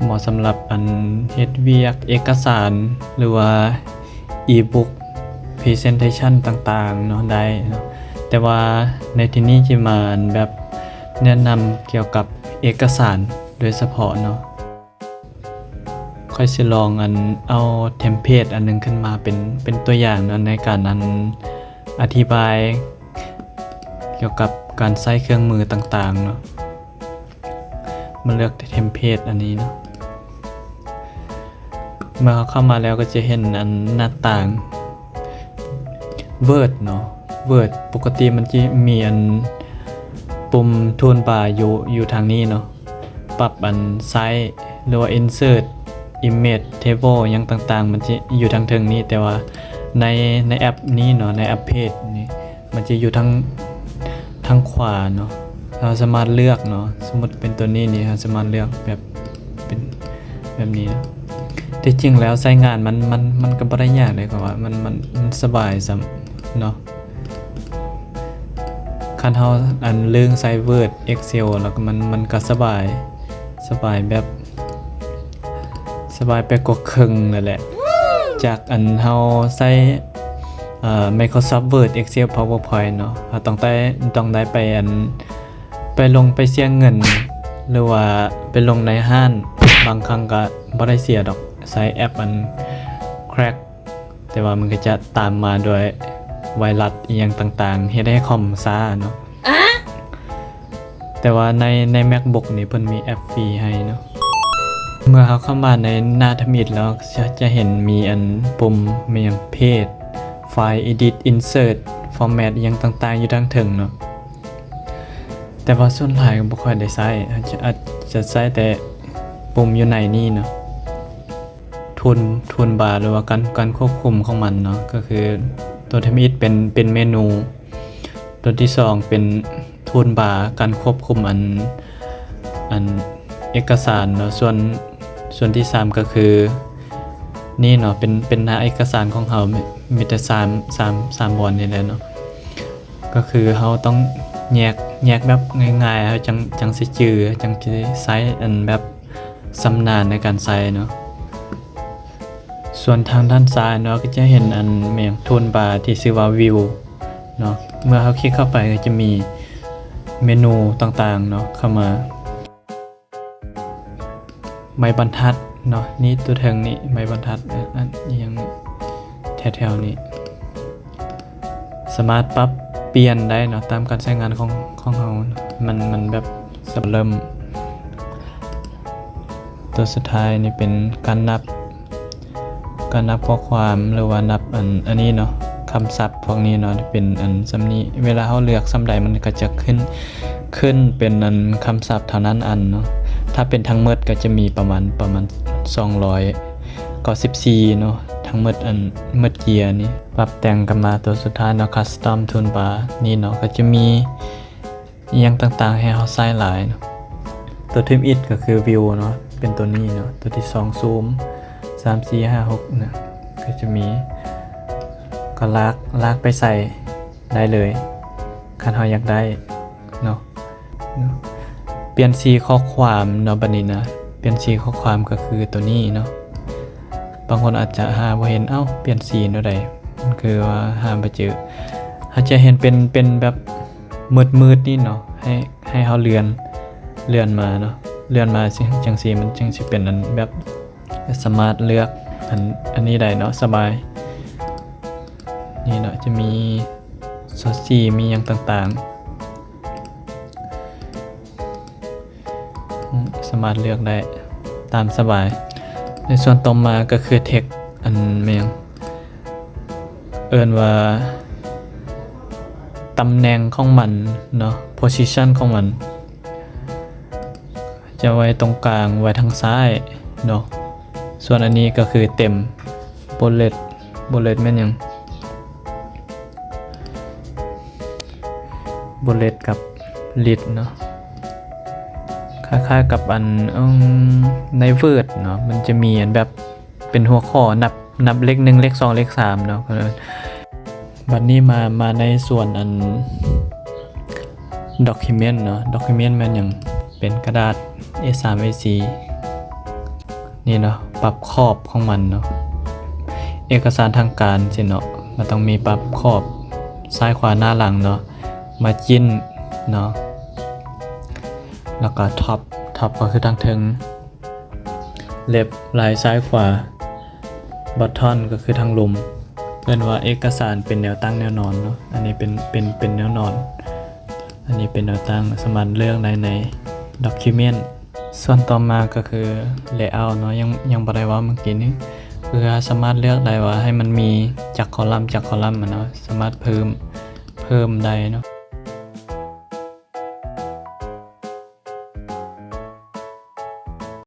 ເໝາະສຳລັບອັນເຮັດວຽກເອກະສານ ຫຼືວ່າອີບຸກ ພຣີເຊັນເທຊັນຕ່າງໆເນາະ ໄດ້ເນາະ. ແຕ່ວ່າໃນທີ່ນີ້ຈະມາອັນແບບແນະນຳກ່ຽວກັບເອກະສານໂດຍສະເພາະເນາະ. ຂ້ອຍຊິລອງອັນເອົາເທັມເພດອັນໜຶ່ງຂຶ້ນມາເປັນ ເປັນຕົວຢ່າງເນາະ ໃນການອັນອະທິບາຍກ່ຽວກັບການໃຊ້ເຄື່ອງມືຕ່າງໆເນາະ. ມາເລືອກເທັມເພດອັນນີ້ເນາະ. ເມື່ອເຮົາເຂົ້າມາແລ້ວກໍຈະເຫັນອັນໜ້າຕ່າງ Word ເນາະ. Word ປົກກະຕິມັນຈະມີອັນປຸ່ມທູນບາຢູ່ ຢູ່ທາງນີ້ເນາະ. ປັບອັນໄຊສ໌ ຫຼືວ່າ Insert Image Table ຫຍັງຕ່າງໆ ມັນຈະຢູ່ທາງເທິງນີ້, ແຕ່ວ່າໃນ ໃນແອັບນີ້ເນາະ ໃນແອັບເພຈນີ້ ມັນຈະຢູ່ທາງ ທາງຂວາເນາະ. ເຮົາສາມາດເລືອກເນາະ, ສົມມຸດເປັນຕົວນີ້ນີ້ ເຮົາສາມາດເລືອກແບບເປັນແບບນີ້ເນາະ. ທີ່ຈິງແລ້ວໃຊ້ງານມັນ ມັນ ມັນກໍບໍ່ໄດ້ຍາກເດ້ ເພາະວ່າມັນ ມັນ ມັນສະບາຍຊ້ຳເນາະ. ຄັນເຮົາອັນເລີງໃຊ້ Word Excel ແລ້ວກໍມັນ ມັນກໍສະບາຍ ສະບາຍແບບ ສະບາຍໄປກວ່າເຄິ່ງແລ້ວແຫຼະ ຈາກອັນເຮົາໃຊ້ ເອີ Microsoft Word Excel PowerPoint ເນາະ. ເຮົາຕ້ອງໄດ້ ຕ້ອງໄດ້ໄປອັນ ໄປລົງໄປເສຍເງິນ ຫຼືວ່າໄປລົງໃນຮ້ານ ບາງຄັ້ງກໍບໍ່ໄດ້ເສຍດອກ ໃຊ້ແອັບອັນ Crack ແຕ່ວ່າມັນກໍຈະຕາມມາດ້ວຍໄວຣັສອີ່ຫຍັງຕ່າງໆ ເຮັດໃຫ້ຄອມຊ້າເນາະ. ແຕ່ວ່າໃນ ໃນ MacBook ນີ້ເພິ່ນມີແອັບຟຣີໃຫ້ເນາະ. ເມື່ອເຮົາເຂົ້າມາໃນໜ້າທຳອິດແລ້ວ ຈະ ຈະເຫັນມີອັນປຸ່ມແມ່ນຫຍັງ Paste, File, Edit, Insert, Format ອີ່ຫຍັງຕ່າງໆ ຢູ່ທາງເທິງເນາະ. ແຕ່ວ່າສ່ວນຫຼາຍກໍບໍ່ຄ່ອຍໄດ້ໃຊ້ ອາດຈະ ອາດຈະໃຊ້ແຕ່ປຸ່ມຢູ່ໃນນີ້ເນາະ. ທູນ ທູນບາ ຫຼືວ່າການ ການຄວບຄຸມຂອງມັນເນາະ ກໍຄືຕົວທຳອິດເປັນ ເປັນເມນູ, ຕົວທີສອງເປັນທູນບາ ການຄວບຄຸມອັນ ອັນເອກະສານເນາະ. ສ່ວນ ສ່ວນທີສາມກໍຄືນີ້ເນາະ ເປັນ ເປັນໜ້າເອກະສານຂອງເຮົາ ມີ ມີແຕ່ສາມ ສາມ ສາມບ່ອນນີ້ແຫຼະເນາະ. ກໍຄືເຮົາຕ້ອງແຍກ ແຍກແບບງ່າຍໆ ເຮົາຈັ່ງ ຈັ່ງຊິຈື່ ຈັ່ງຊິໃຊ້ອັນແບບຊຳນານໃນການໃຊ້ເນາະ. ສ່ວນທາງດ້ານຊ້າຍເນາະ ກໍຈະເຫັນອັນແມ່ນທູນບາທີ່ຊື່ວ່າ View ເນາະ. ເມື່ອເຮົາຄລິກເຂົ້າໄປ ກໍຈະມີເມນູຕ່າງໆເນາະ ເຂົ້າມາ. ໄມ້ບັນທັດເນາະ ນີ້ຕົວເທິງນີ້ ໄມ້ບັນທັດ ອັນອີ່ຫຍັງແຖວໆນີ້ ສາມາດປັບປ່ຽນໄດ້ເນາະ ຕາມການໃຊ້ງານຂອງ ຂອງເຮົາ. ມັນ ມັນແບບສະເລີ່ມ ຕົວສຸດທ້າຍນີ້ເປັນການນັບ ການນັບຂໍ້ຄວາມ ຫຼືວ່ານັບອັນ ອັນນີ້ເນາະ ຄຳສັບພວກນີ້ເນາະ ເປັນອັນສ່ຳນີ້. ເວລາເຮົາເລືອກສ່ຳໃດ ມັນກໍຈະຂຶ້ນ ຂຶ້ນເປັນອັນຄຳສັບເທົ່ານັ້ນອັນເນາະ. ຖ້າເປັນທັງໝົດກໍຈະມີປະມານ ປະມານສອງຮ້ອຍເກົ້າສິບສີ່ເນາະ ທັງໝົດອັນໝົດເກີຍນີ້. ປັບແຕ່ງກັບມາຕົວສຸດທ້າຍເນາະ Custom Toolbar ນີ້ເນາະ ກໍຈະມີ ອີ່ຫຍັງຕ່າງໆໃຫ້ເຮົາໃຊ້ຫຼາຍເນາະ. ຕົວທຳອິດກໍຄື View ເນາະ ເປັນຕົວນີ້ເນາະ. ຕົວທີສອງ Zoom ສາມ ສີ່ ຫ້າ ຫົກ ນະ ກໍຈະມີ ກໍລາກ ລາກໄປໃສ່ໄດ້ເລີຍ ຄັນເຮົາຢາກໄດ້ເນາະ. ປ່ຽນສີຂໍ້ຄວາມເນາະ ບັດນີ້ນະ ປ່ຽນສີຂໍ້ຄວາມກໍຄືຕົວນີ້ເນາະ. ບາງຄົນອາດຈະຫາບໍ່ເຫັນ ເອົ້າ ປ່ຽນສີແນວໃດ? ມັນຄືວ່າຫາບໍ່ເຈີ. ເຮົາຈະເຫັນເປັນ ເປັນແບບມືດໆນີ້ເນາະ ໃຫ້ ໃຫ້ເຮົາເລື່ອນ ເລື່ອນມາເນາະ ເລື່ອນມາຈັ່ງ ຈັ່ງຊີ້ ມັນຈຶ່ງຊິເປັນອັນແບບສາມາດເລືອກອັນ ອັນນີ້ໄດ້ເນາະ ສະບາຍ. ນີ້ເນາະ ຈະມີ ຊອດສີ ມີຫຍັງຕ່າງໆ ສາມາດເລືອກໄດ້ຕາມສະບາຍ. ໃນສ່ວນຕໍ່ມາກໍຄື text ອັນແມ່ນຫຍັງ ເອີ້ນວ່າຕຳແໜ່ງຂອງມັນເນາະ position ຂອງມັນ ຈະໄວ້ຕົງກາງ ໄວ້ທາງຊ້າຍເນາະ. ສ່ວນອັນນີ້ກໍຄືເຕັມ bullet, bullet ແມ່ນຫຍັງ? Bullet ກັບ list ເນາະ ຄ້າຍໆກັບອັນ ອືມ ໃນ Word ເນາະ ມັນຈະມີອັນແບບເປັນຫົວຂໍ້ ນັບ ນັບເລກໜຶ່ງ ເລກສອງ ເລກສາມເນາະ. ບັດນີ້ມາ ມາໃນສ່ວນອັນ document ເນາະ. Document ແມ່ນຫຍັງ? ເປັນກະດາດ ເອສາມ ເອສີ່ ນີ້ເນາະ ປັບຂອບຂອງມັນເນາະ. ເອກະສານທາງການຊີ້ເນາະ ມັນຕ້ອງມີປັບຂອບຊ້າຍຂວາໜ້າຫຼັງເນາະ ມາຈິ້ນເນາະ ແລ້ວກໍທັອບ ທັອບກໍຄືທາງເທິງ ເລັບ ໄລ ຊ້າຍຂວາ ບັດທອນກໍຄືທາງລຸ່ມ. ເອີ້ນວ່າເອກະສານເປັນແນວຕັ້ງແນວນອນເນາະ ອັນນີ້ເປັນ ເປັນ ເປັນແນວນອນ ອັນນີ້ເປັນແນວຕັ້ງ ສາມາດເລືອກໄດ້ໃນ document. ສ່ວນຕໍ່ມາກໍຄື layout ເນາະ ຍັງ ຍັງບໍ່ໄດ້ເວົ້າເມື່ອກີ້ນີ້ ຄືເຮົາສາມາດເລືອກໄດ້ວ່າໃຫ້ມັນມີຈັກຄໍລັມ ຈັກຄໍລັມ ຫັ້ນນະ ສາມາດເພີ່ມ ເພີ່ມໄດ້ເນາະ.